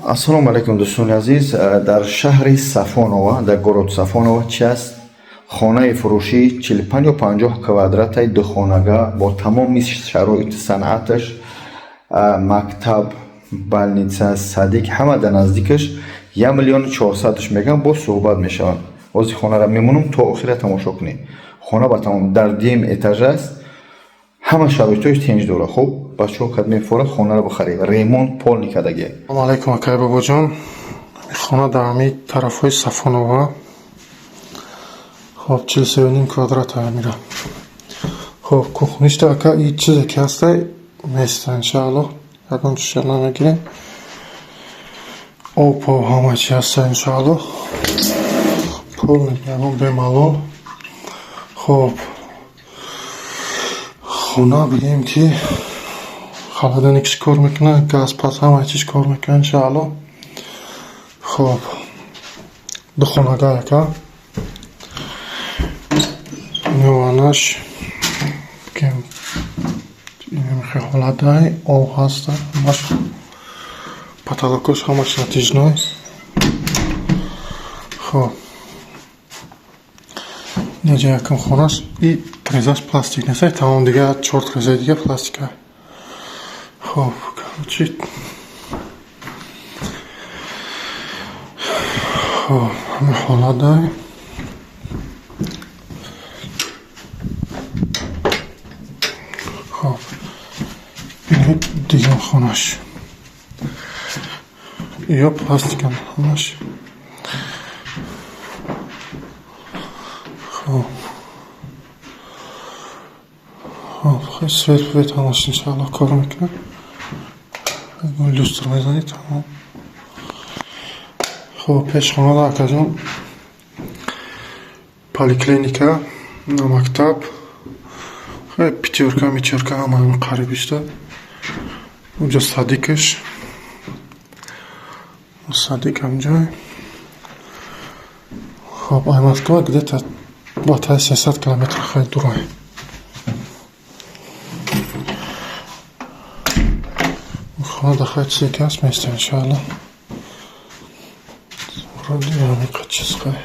Ассалому алайкум, дӯстони азиз. Дар шаҳри Сафонова, дар город Сафонова чи аст? Хонаи фурӯшӣ 45 ё 50 квадратаи духонага бо тамоми шароити санъаташ, мактаб, больница, садик ҳама дар наздикаш, 1 400 000 мегӯям, боз суҳбат мешаванд. Ҳозир хонаро мемонам, то охира тамошо кунед. Хона ба тамом дар дуюм этаж аст, ҳама шароитҳои тинҷ дорад. Хуб, бачаҳо, кад мефорад, хонаро бихаред, ремонт полный кардагӣ. Салому алайкум, акай Бобоҷон. Хона дар ҳамин тарафҳои Сафонова. Хоб, 43,5 квадрат мира. Хоб, кухништа, ака, и чизе ки ҳастай, места, иншааллоҳ. Ягон чиша намегирем. Об, ҳама чи ҳаста, иншааллоҳ. Полный, ягон бемалол. Хоб, хона бигем ки холодильникш кор мекунад, газ пас ҳама чиз кор мекунад, иншааллоҳ. Хоб, духонага, ака. Ваннаш бигем инамихел ҳолатдай, об ҳаста, ҳамаш, потолокош ҳамаш натяжной. Хоб, инаҷа якум хонаш, и трезаш пластик нест, тамом, дига чор трезаи дига пластика. Хоб, короче, хоб, ҳамин ҳолатдай. Хоб, ин дигар хонаш. Ё пластикан ҳамаш. Хоб. Хоб, хеле свет свет ҳамаш, иншааллоҳ, кор мекунад. Люстр мезанӣ, тамом. Хоб, пешхонада, акаҷон, поликлиника, мактаб, «Пятёрка», митёрка ҳама ҳамин қариб иста. Унҷа садикаш. Садик ҳамҷой. Хоб, ай Москва где-то ба таи 300 километр хеле дурай. Хона да хай чизе ки ҳаст, места, иншааллоҳ. Вроде ҳамин қад чиз хай.